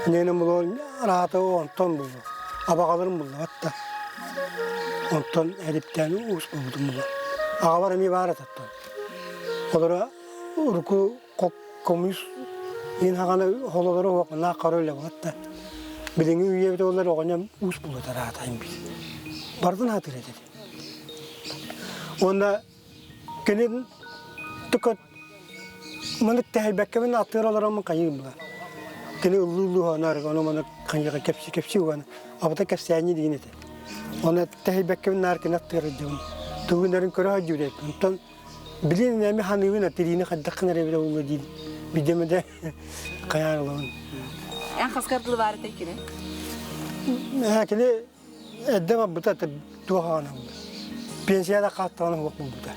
Иннинэн булуон араата онтон булуо. Абаҕаларым буллабат да. Онтон эдиптээн уус буолбутум буолуо. Аҕабар эмиэ баар этаттан. Олоро урукку коммунист иин хаҕана хололоро уохнаах хара үлэ буолат да. Билиҥҥи үйэбит олор оҕонньом уус буолуотар аатайым бил. Бардын аатыр этэ. Уонна Кэлин только маннык тэһийбэккэбин аттыгар олороммун хайыым була. Кини ыллыы-ыллыы уһанар, ону маны хайыаха кэпси-кэпси уһан, абата кэпсээни диин этэ. Оны тэһийбэккэбин наар кини аттыгар сылдьабын. Тугунарын көрө сылдьыбыт эбиппин. Онтон билин эми ханыыбын тириини хайдаххын эрэ билэ буолла диин бидемede хайаан ылабын. Эн хаскар дылы баар этэй кини? Кини Эрдэ барбыта туох аҕана Пенсияда хааттаҕына уох буолбута.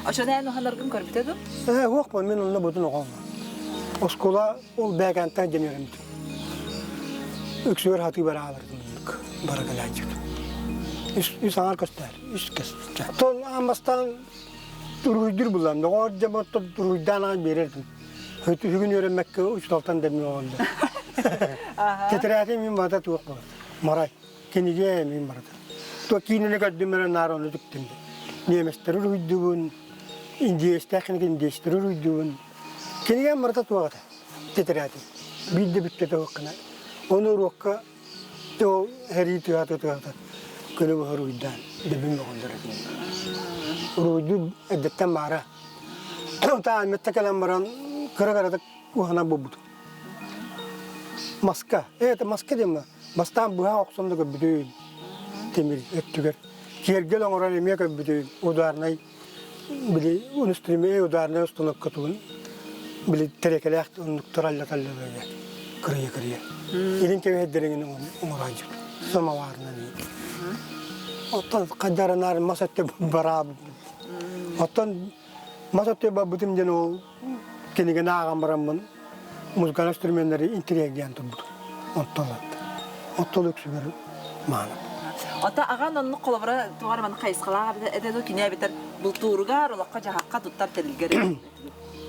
Очону эн уханаргын көрбүтэ дуу? Ээ, уох буол, мин онно бутун оҕом. Оскуола ол бэкэнтэн дьэн үөрэммитим. Үксүгэр хатыы бараалардым бара кэлээччит. Үс, үс аҥар көстөр, үс көстөр. Тон аан бастаан уруһуйдуур буллам. Доҕор дьэ уруһуйдаан аҕай биэрэрдим. Үһүгүн үөрэммэккэ учууталтан дэммин оҕоллор. Тэтэрээти мин барыта туох буолар. Марай. Кинигэ мин барыта. То киинэни көрдүм эрэ наар ону түктүм. Немецтери уруһуйдубун, индиэстээх кинигэ индиэстэри уруһуйдубун. Кинигэм барыта туох этэ. Тэтэрээти. Биирдэ бүттэ туоххана. Ону уруокка ол эрии тыата тыата күнү быһа уруйдаан дэбин оҕоллор этим. Уруйду эрдэттэн баара. Тааммытта кэлэн баран кыра-кыратык уһана буолбутум. Маска. Это маска диэн бастаан быһа охсон да көрбүтүм тимир өттүгэр. Киэргэл оҥорон эмиэ көрбүтүм ударнай били инструмент ударнай установка тугун били тэрэкэлээх оннук туралла-талла кырыйа-кырыйа. Илин кэбиһэрдэриҥин оҥорооччу самоварынан. Оттон хайдарынаар мас өттө бараабыт. Оттон мас өттө барбытым диэн ол кинигэни ааҕан бараммын музыкальный инструменнары интириэһиргээн турбутум. Оттон оттон үксүгэр мааны. Ата аҕан оннук холобура туох эрэ маннык хайысхалаах этэ дуу, кини эбэтэр бултууругар, олоххо-дьаһахха туттар тэрилгэр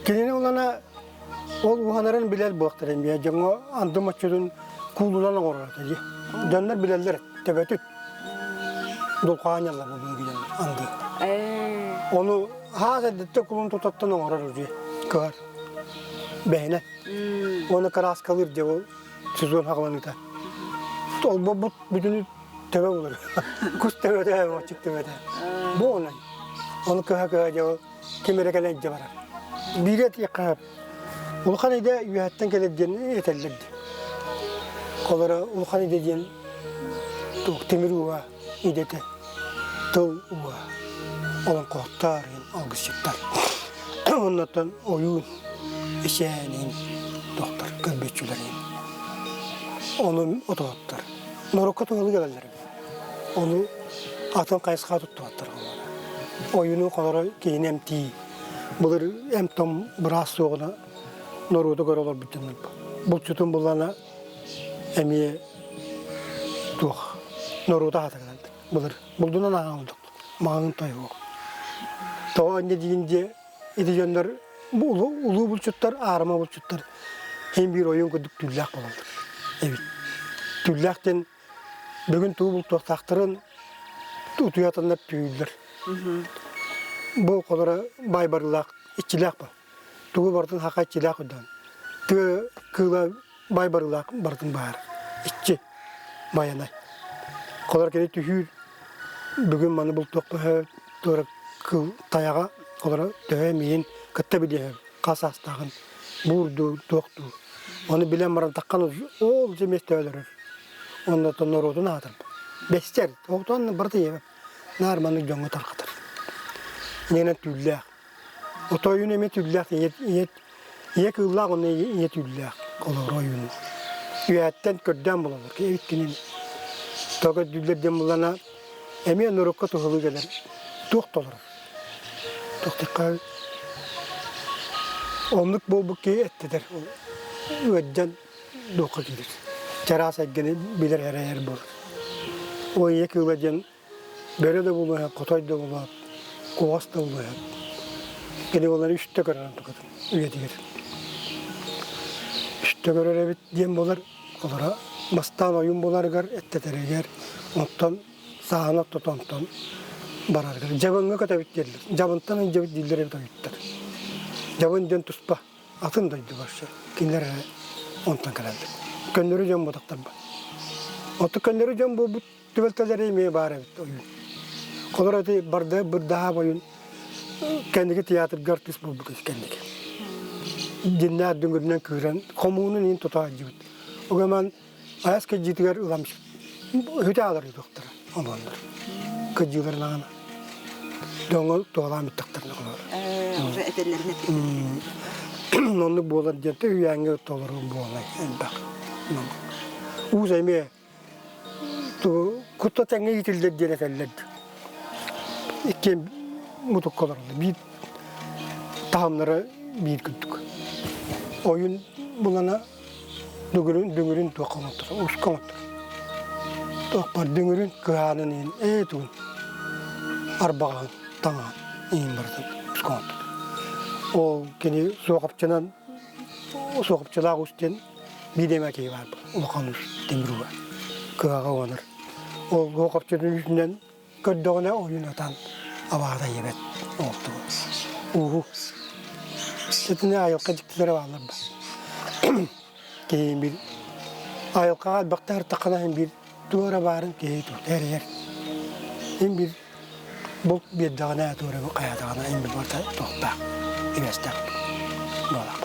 Кинини улана ол уһанарын билэр буолтар эмиэ дьоҥҥо анды моччутун куулунан оҥорор этэ дии. Дьоннор билэллэр төбөтүн. Дулхаанньаллар бу дьоннор анды. Ону хаас эрдэттэн кулун тутаттан оҥорор үдүө кыһар. Бэһинэ. Оны кырааскалыыр дьэ ол сезон хаҕыланыыта. Олбобут бүтүнү төбө булар. Кус төбөтө, моччук төбөтө. Бу онон. Ону кыһа-кыһа дьэ ол ким эрэ кэлэн илдьэ барар. Биири этиэххэ улахан идэ үөһэттэн кэлэр диэн этэллэр дии. Холоро улахан идэ диэн туох тимир ууһа идэтэ, тыл ууһа, олоҥхоһуттар, алгысчыттар. Оннуттан ойуун, исээнин, доктор көрбүччүлэрин. Ону отоһуттар. Норуокка туһалыы кэлэллэр эбит. Ону атын хайысха туттубаттар Ойууну холоро киһини эмтии. Былыр эм-том быраас суоҕуна норуоту көрө олорбут дьоннор. Булчутун буллана эмиэ туох норуоту аһатар былыр булдунан аһаан олдук маҕаҥын тойуох. Тоҕо инньэ диин дьиэ ити дьоннор улуу булчуттар, аарыма булчуттар иһин биир ойуун курдук түүллээх буолаллар эбит. Түүллээх диэн бүгүн туу бултуохтаахтарын утуйатаннар түүллэр. Бу холоро баай барыылаах иччилээх ба. Тугу барытын хака иччилээх үрдээн. Тыа кыыла баай барыылаах барытын баар. Иччи байанай. Холор кини түһүүр бүгүн маны бултуохха туора кыл тайаҕа холоро төһө эмиин кытта билиэһэ хас аастааҕын буурдуу туохтуу ону билэн баран таххан ол же миэстэ өлөрөр оннотон норуотун аатырб бэстэр оҕотон барыта ийэбэп наар маннык дьоҥҥо тарҕатар инэнэн түүллээх отойун эмиэ түүллээх ийэ ийэ ийэ кыыллаах уонна ийэ түүллээх олору ойууну үөһэттэн көрдөөн булаллар эбит кинини тоҕо көрдүүллэр диэн буллана эмиэ норуокка туһалыы кэлэр туох толорор туох оннук буолбут киһи эттэтэр ыаддьан дуохха киирэр чараас эйгэни билэр эрэйэр буолар ол ийэ кыыла диэн бөрө да буолуо хотой да буолуо куоҕас да буолуо кини олары үстэ көрөр тукатын үйэтигэр үстэ көрөр эбит диэн буолар олоро бастаан ойуун буоларыгар эттэтэригэр оттон сааны оттотонтон барарыгар дьабыҥҥа көтөбүт дииллэр дьабынтан илдьэбит дииллэр эбит ойуттар дьабын диэн туспа атын дойду вообще кинилэр эрэ онтон кэлэллэр көннөрү дьон буотахтар оттон көннөрү дьон буолбут түбэлтэлэрэ эмиэ баар эбит ойуун холор ити барда бырдаһаап ойуун кэнники театрга артыыс буолбут кэнники дьиннээх дүҥүрүнэн кыыран хомуунун иин тута сылдьыбыт угаман айас кыдьыытыгар ылам үтэ аалар ыытыахтара омоннор кыдьыыларын аҕана дьоҥҥо туолаан бүттэхтэринэ холоор уже этэллэрин оннук буолар диэн үһүйээҥҥэ толору буолай элбэх уус эмиэ кутта тэҥҥэ иитиллэр диэн этэллэр иккиэн мутукка олороллор биир таһымнара биир курдук ойун булана дүҥүрүн дүҥүрүн туохха оҥоттор уска оҥоттор туохпар дүҥүрүн кыһаанын иһин ээ тугун арбаҕаһын таҥаһын иһин барытын уска оҥоттор ол кини суохапчынан суохапчылаах ус диэн биир эмэ киһи баар улахан ус тимир уга кыһаҕа уонар ол суохапчытын үсүнэн көрдөҕүнэ ойуун атан абаата ийэбэт оҥостубу ууһу итини айылҕа дьиктилэрэ бааллар ба киһи биир айылҕаҕа элбэхтэ ыртаххына иһин биир туох эрэ баарын киһи тута эрийэр иһин биир булт биэрдэҕинэ туох эрэ хайаатаҕына иһин биир барыта туохтаах ибэстээх буолар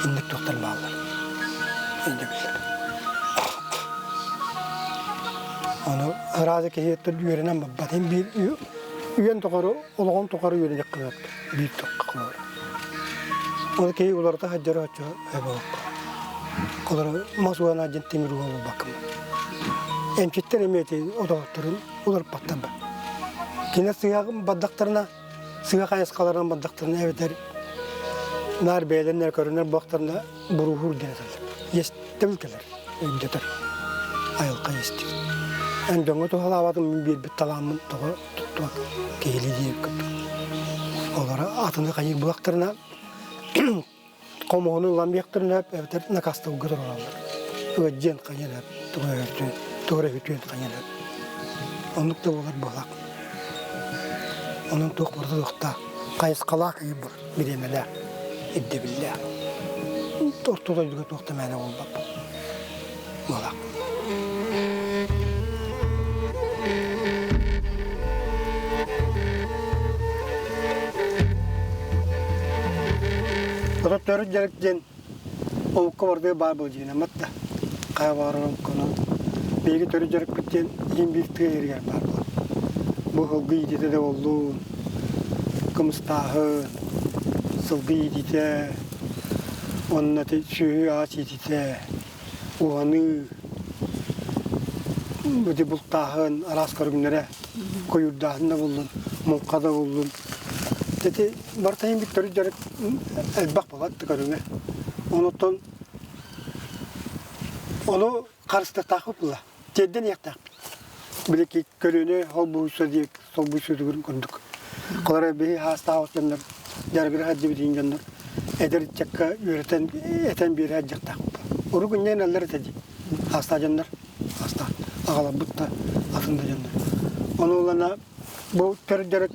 инник туохтар бааллар өйдөбүллэр Ону араас киһи үөрэнэн барбат. Биир үйэн тухары, олоҕун тухары үөрэниэххэ сөп. Биир тоххо холобур. Ол киһи уларыта сылдьар оччо буолуохха. Холобур, мас уона диэн тимир уол буолбаккын. Эмчиттэр эмиэ ити отоһутторун уларыппаттар ба. Кинилэр сыһа бардахтарына, сыһа хайысхаларынан бардахтарына эбэтэр наар бэйэлэрин эрэ көрүнэр буоллахтарына буруһуур диэн этэллэр. Иэстэбил кэлэр, өйдөтөр. Айылҕа истибит. Эн дьоҥҥо туһалаабатым мин биэрбит талааммын тоҕо туттума киһилии диэбит курдук. Олоро атыны хайыы булахтарына хомуһуну ылан биэхтэрин сөп эбэтэр накаастабылга тураллар. Ыаддьыан хайыан сөп, туора үтүөн хайыан сөп. Оннук да буолар буолаах. Онон туох барыта туохтаах, хайысхалаах ый бар, бириэмэлээх, ирдэбиллээх. Орто дойдуга туох да мээнэ буолбаппын. Буолаах. Ото төрүт дьарык диэн Олукка бардыы баар буол дьиҥинэммэт да, хайа баҕарар омукка биһиги төрүт дьарыкпыт диэн иһин биир тыа иһигэр баар буолар. Бу сылгы иитиитэ да буоллун, кымыстааһын, сылгы иитиитэ, уонна ити сүөһү аас иитиитэ, уһаныы, ити бултааһын араас көрүҥнэрэ, куйуурдааһын да буоллун, муҥха да буоллун. Ити барыта иһин биир төрүт дьарык элбэх буолар көрүҥэ. Онуттан ону харыстыахтаахпыт буолла. Тиэрдэн иһиэхтээхпит. Били көлүөнэ холбуйса диэк солбуйсуутугун курдук. Холоро биһи хаастаах дьоннор дьарыгыра сылдьыбыт дьоннор эдэр ыччакка үөрэтэн этэн биэрэ сылдьыахтаахпыт. Урук инньэ аллар этэ дии. Хаастаах дьоннор, хаастаах аҕаларбыт да атын да дьоннор. Ону ылана Бу төрүт дьарык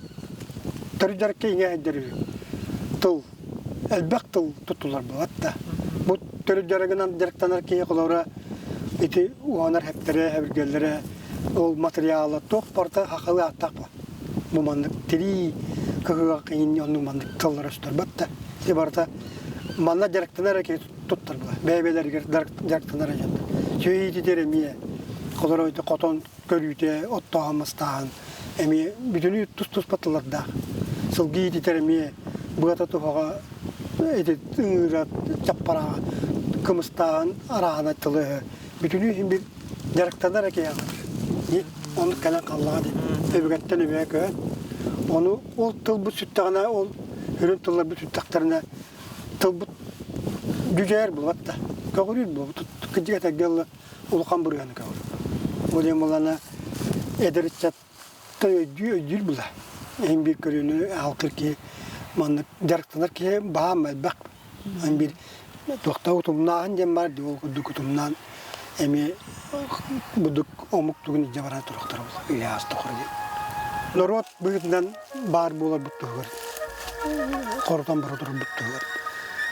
төрүт дьарыкка иҥэ сылдьар үһү. Тыл элбэх тыл туттулар буолат да. Бу төрүт дьарыгынан дьарыктанар киһи холобура ити уһанар хэптэрэ, хэбиргэллэрэ, ол материала туох барыта хахалы ааттаах буолар. Бу маннык тирии кыһыах иһин оннук маннык тыллар өстөрбөт да. Ити барыта манна дьарыктанар эрэ киһи туттар буолар. Бэйэ-бэйэлэригэр дьарыктанар эрэ дьоннор. Сүөһү иититэр эмиэ холобура ити хотон көрүүтэ, оттооһун-мастааһын эмиэ бүтүнүү тус-туспа тыллардаах. Сылгы иититэр эмиэ быата туһаҕа ити ыҥыыра чаппарааҕа кымыстааһын арааһына тылы бүтүнүү иһин бир дьарыктанар киһи оннук кэлэн хааллаҕа дии өбүгэттэн өбүгэ көһөн ону ол тылбыт сүттэҕинэ ол үрүн тылларбыт сүттэхтэринэ тылбыт дьүдьэйэр буолбат да көҕүрүүр буолбут кырдьык этэргэ дылы улахан бырыһыаны көҕүр. Ол диэн буоллаҕына эдэр ыччат өйдүү өйдүүр була. Иһин биир көрүүнү аһалкыр киһи маннык дьарыктанар киһи баһаам элбэх. Эн биир туохта утумнааһын диэн баар дии ол курдук утумнаан эмиэ будук омук тугун илдьэ баран турахтара була үйэ ааста диэн. Норуот быһыытынан баар буоларбыт туһугар хорутан бара турарбыт туһугар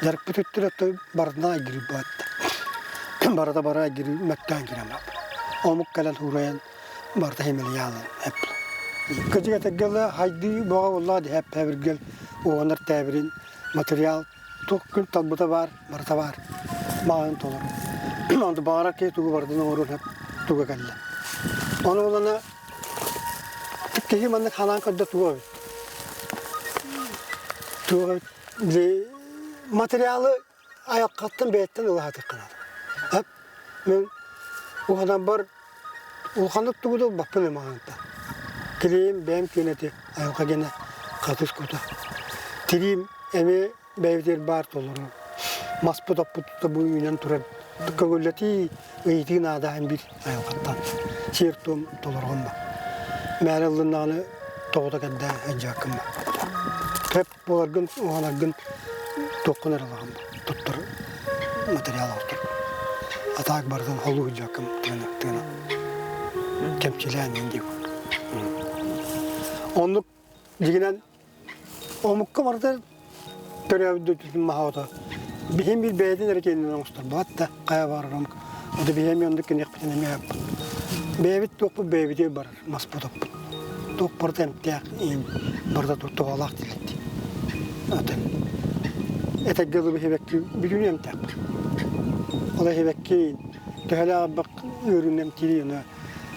дьарыкпыт өттүлэттэ барытынан айгырыйбат барыта бара айгырыы мөттөөн киирэн барбыт омук кэлэн уурайан барыта химэлийаалан эп кыдьык этэргэлэ хайдыы бөҕө буоллаҕа диһэп тэбиргэл уонар тээбирин материал туох күн талбыта баар барыта баар маҕан толору онто баҕарар киһи тугу барытын оҥоруон сөп туга кэллэ ону булана Киһи маннык ханаан көрдө туга эбит? Туга эбит? Били материалы айылҕаттан бэйэттэн ылаһатыахха наада. Ап мин уһанарбар улаханнык тугу да ылбаппын ымаҕанта. Тириим бэйэм киэнэти айылҕа гэнэ хатыс кута. Тириим эмиэ бэйэбитигэр баар толору маспыт оппут бу үүнэн турар көҥүллэтии ыйытыы наада биир айылҕаттан сиэр-туом толоргон ба мээнэ ыллыннаҕына тоҕото кэрдэ сылдьыбаккын ба тэп буоларгын уһанаргын туоххун эрэ ылаҕын ба туттар материал оҥостор а так барытын холуу сылдьыбаккын тыына тыына кэмчилээн иһин диэк оннук дьигинэн Омукка барыта төрөөбүт дойдутун маһа Биһиэм биир бэйэтин эрэ киэнинэн оҥостор баат да хайа баарар омук. Ото биһиэм оннук киниэхпитин эмиэ ааппыт. Бэйэбит туохпут бэйэбитигэр барар маспыт оппут. Туох барыта эмтээх иин барыта туһалаах дииллэр Атын этэргэ дылы биһибэкки бүтүнүү эмтээхпит. Ол иһибэкки төһөлөөх элбэх ыарыыны эмтиир ына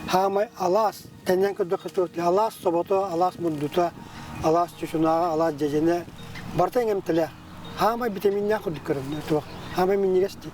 хаамай алаас Тэннэн көрдөххө алаас собото, алаас мундута, алаас чучунааҕа, алаас дьэдьэнэ барыта иҥэмтэлээх. Хаамай битэмииннээх курдук көрөммүт туох. Хаамай минньигэс дии.